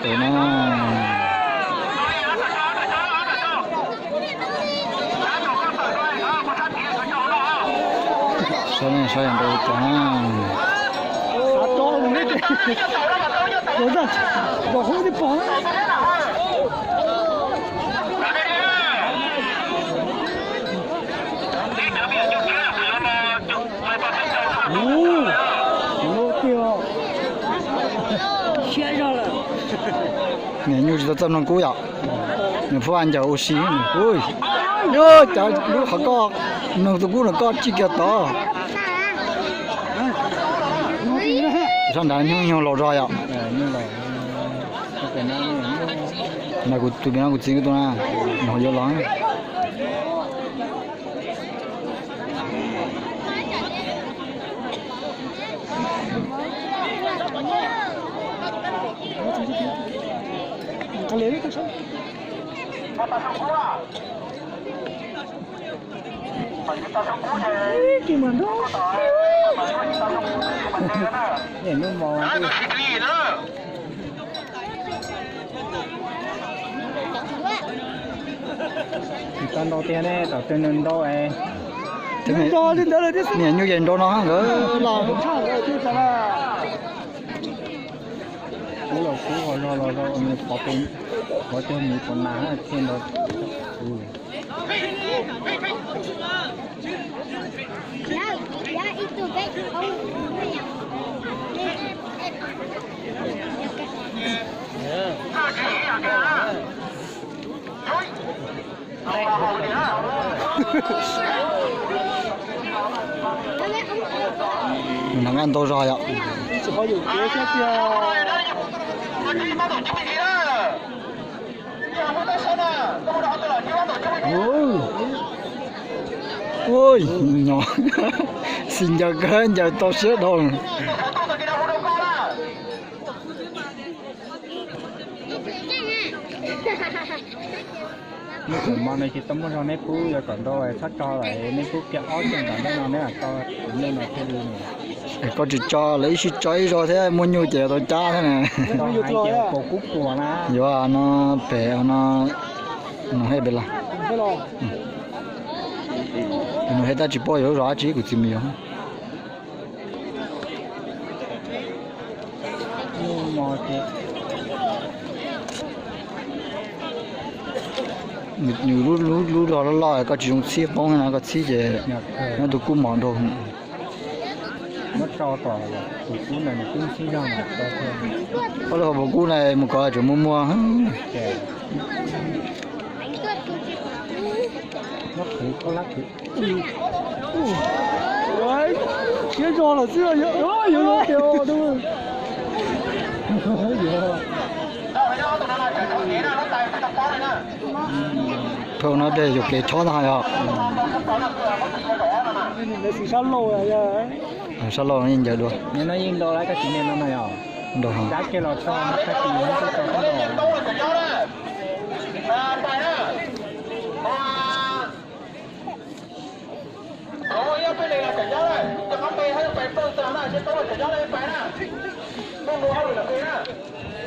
Tus no. Saib ne, saib nrau cas. Niam nyuj tsis tau txaj mloog kub yom. Nws phuab ncaws ua si. Ui, yog cas lub qhov koj mloog tus kub no koj tsis kiag tod. Sab nrad nyuj nyuj laus zog yom. Tus pem no kuv txiv tus na, nws ho yuav los. Tsis tau nrau tiag ne, tam twg nws nrau es. Niam nyuj ces nrau no nkawd loj. Kub los kub, hos zog los zog, qhov pem, qhov cog miv pov nas thiaj nrau. Nws nqa ntau zog yom. Ui, nyo, xis ncaws kawg, ncaws tau siab dhau. Muaj tus mo no tsis tau muaj zog neb pub yuav kom ntau txhob tso lawm, neb pub kiag ob ceg nram ntej no neb mam tso tus nyuj no thiaj li. Koj tsis tso lawv ib sij tso ib zaug thiab muaj nyuj ces yuav tau cab thiab na. Hais tias puas kub puas na. Yuav no pem no, nws hej pem los. Nws hej tab tsis paub yuav lub zos dab tsi kuv txiv me nyuam. Nws lub zos loj loj koj tsis zoo txhib poob no, koj txhib ces nyob tus kub mos nrog. Pab lub hauv paus kub na mus kov tseem muaj muaj. Siab zog lawm xwb. Phau no peb yuam kev chob ntag yog. Sab laug yeej ncaws dua. Nrau.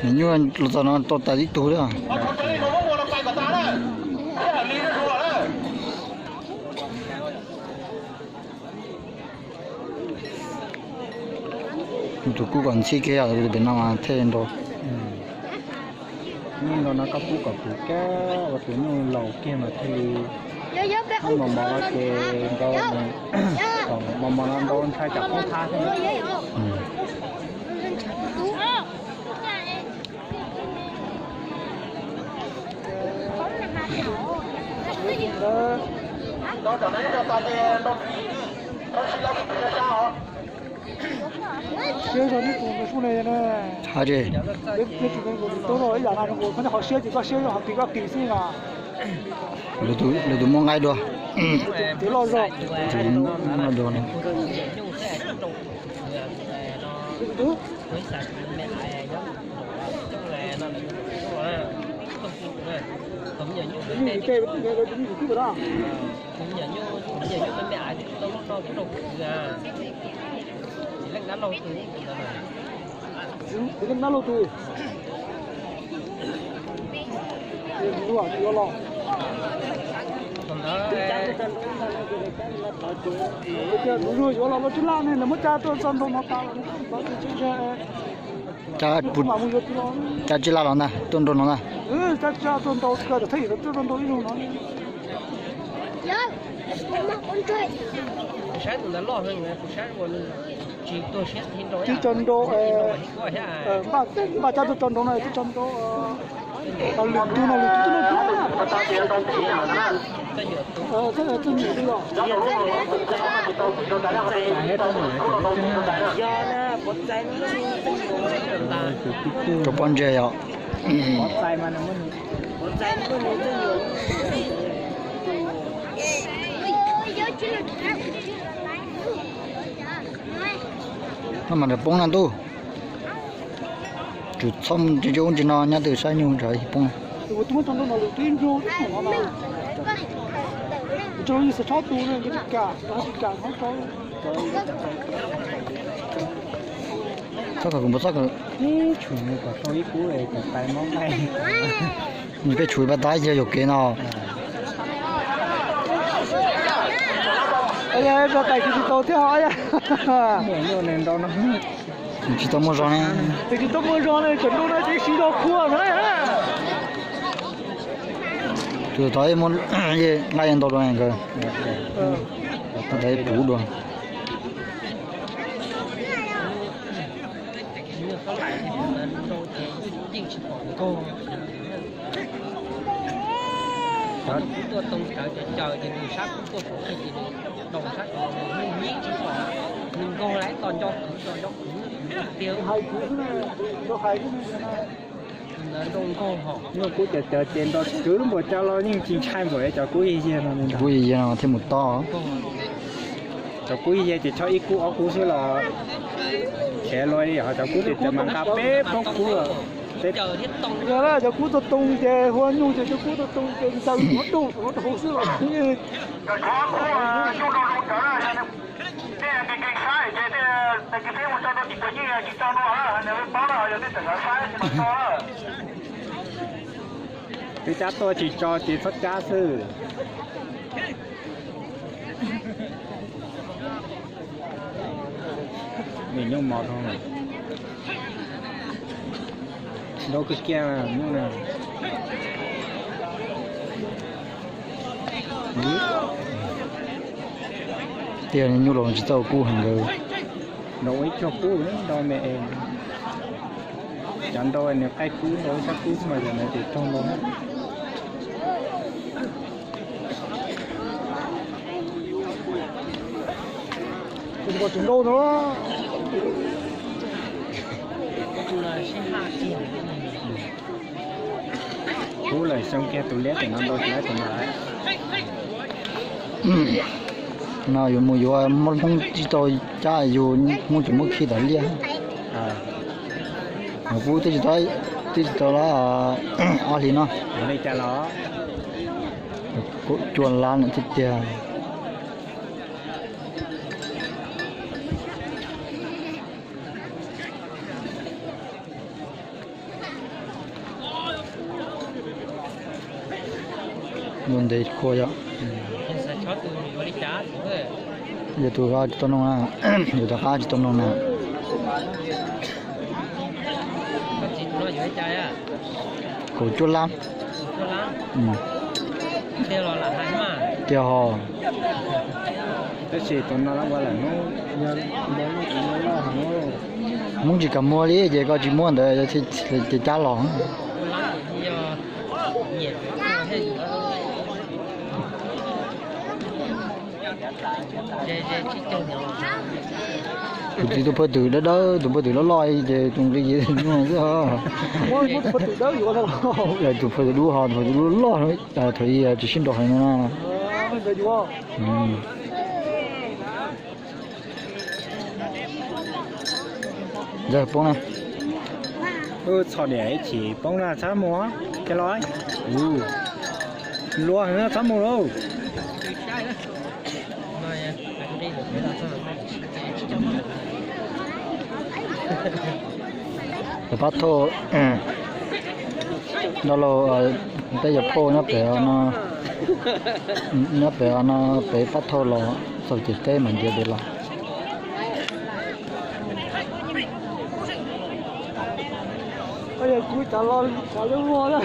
Nws nyuaj los txog no tau tas ib tug thiab. Tus kub kom ntxhib kiag tus pem no mas thiaj nrau. Nyuj nrau no koj pub kom puv kiag ua tus nyuj laus kiag mas thiaj li. Mos mos no ces nrau, mos mos no nrau ntshai tsam poob thab xwb. Siab zog neb tus tus sub ne. Hais tias ib yam na, koj qhov siab ces koj siab zog, qhov kis koj kis xwb na. Lwm tus muaj nqaij dua. Tus loj zog. Tus leej dab laug tus. Tus zuag yuav los, tus zuag yuav los, lawv tsis laj ne, lawv muab cab tuaj txog nraum no tas lawm. Cab tsis laj los ntag, tuaj nraum no ntag. Cab tsis laj tuaj nraum kawg, thaum ib lawv tuaj nraum ib lub no. Tib tso nraum, npaj cab tuaj tso nraum no, tib tso nraum. Lwm tus no lwm tus tuaj nraum no. Rau pob ntseg yom. No mas nrog poob na ntuj. Tsum txhob mus ntsis ub ntsis no nyob twg saib nyuj nrog poob. Txhob kom kuv npau txob ko. Tshum kom tau ib kub es kom tais mob nqaij. Peb tshum ib pab tab yog yuam kev no. Rau tais kuv tsis tau thiab os. Tsis tau muaj zog ne. Tsis tau muaj zog ne, cov nraud no ces siv zog khuam no. Tus tod muab nqaij ntau dua nkawd. Tod puv dua. Cov tuaj too rawv cov caws ces nws sab kub tuaj saum qhib ces nws nroo sab tod nws yeej tsis pom, nws nkaug lawm tos nco kwv tos nco kwv tiag. Ntawd nroo nkaug hos. Nyuj kub caws caws ces nroo kwv npaum cas los yeej tsis ntshai npaum cov kub yig yig no. Kub yig yig no thiaj mus tod. Cov kub yig yig ces tso ib kub ob kub xwb los khiav luag li, ho cov kub ces cov mas nqa peb plaub kub lawm. Yog cov kub tuaj too ces hua nyuj ces cov kub tuaj too ces ntaus rau hauv xwb los. Twb cab tuaj tsis tso ces txhob cab xwb. Nws nyuj mos rau, nrau kawg kiag nyuj na. Tiag nyuj los tsis txawj kub heev nkawd. Nrau ib tsob kub nrau me es, cov nrau nws qaij kub nrau ib tsob kub mas yog nws ces raug nrau. Kub lawm xyoo kiag tus liab tus no nrau tsis laib tus no lawm. No yus mus yuav muab Hmoob tsis tau cab yus Hmoob tsis muab khi tas liaj. Kub twb tsis tau, twb tsis tau lab ob hlis no. Kaum cuaj lab lawm tiag tiag. Lub ntev khuaj yom. Yog tus qab tsis tau noj na, yog tus qab tsis tau noj na. Kaum cuaj lab. Tiag ho. Tab sis tus no ua lawm hnub, Hmoob tsis kam muag li ces koj tsis muab ntawd ces cab los. Kuv txiv tus phawj twm dawb dawb, tus phawj twm loj loj ces tus nqi ces nyuaj xwb. Tus phawj twm dub ho, tus phawj twm dub loj, thaum ub tsis sib nraus heev no. Ntawd poob na. Txhom niam ib chim poob na, txhob mus, kiag los. Luag heev, txhob mus lauj. Pab thauj. Nrog lauj, peb yuav poj nyob pem no, nyob pem no, pem pab thauj los xaus ces teb mas ntiav pem los. Kuv cav los cav lub vog na.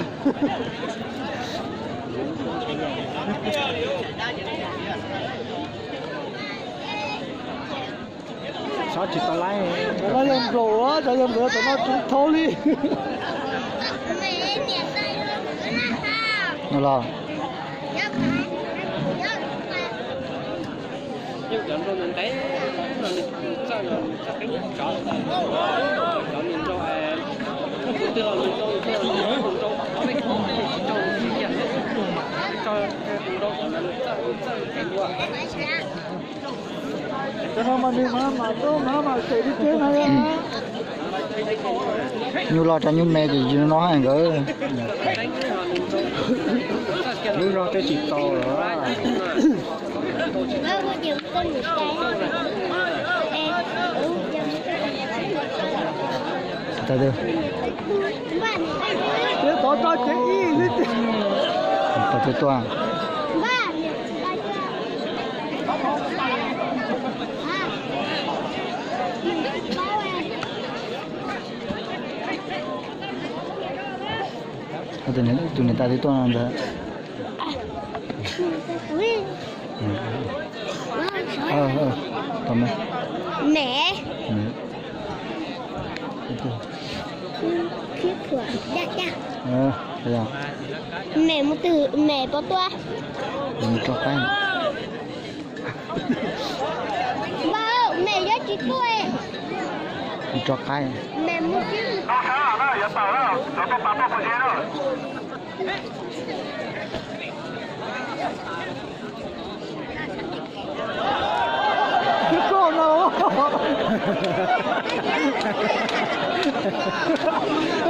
Xyov tsis tau laib. Cov no yog nplaum, cov yog nplaum cov no tsis thau li. Los. Yeej cov nrau ntev ntev no nws txawj los nws txawj qeeb tsov, cov nws nrau, tus twg los nws nrau, tus twg los nws nrau, nrau tsis nrau, nws tsis yam, nrau nrau cov no nws txawj nws txawj qeeb dua. Cov no mas nws mas mam tub mas mam xeem li teb no. Nyuj loj rau nyuj me ces yus no hais nkawd. Lub zog twb tsis tau los. Tau twg? Tau twg tuaj? Tus niam tais twb tuaj no ntag. Tau me. Mem. Mem mus twg, mem puas tuaj? Mus rau qaib. Npawg, mem yuav tsis tuaj. Mus rau qaib. Mem mus tsis. Koj no.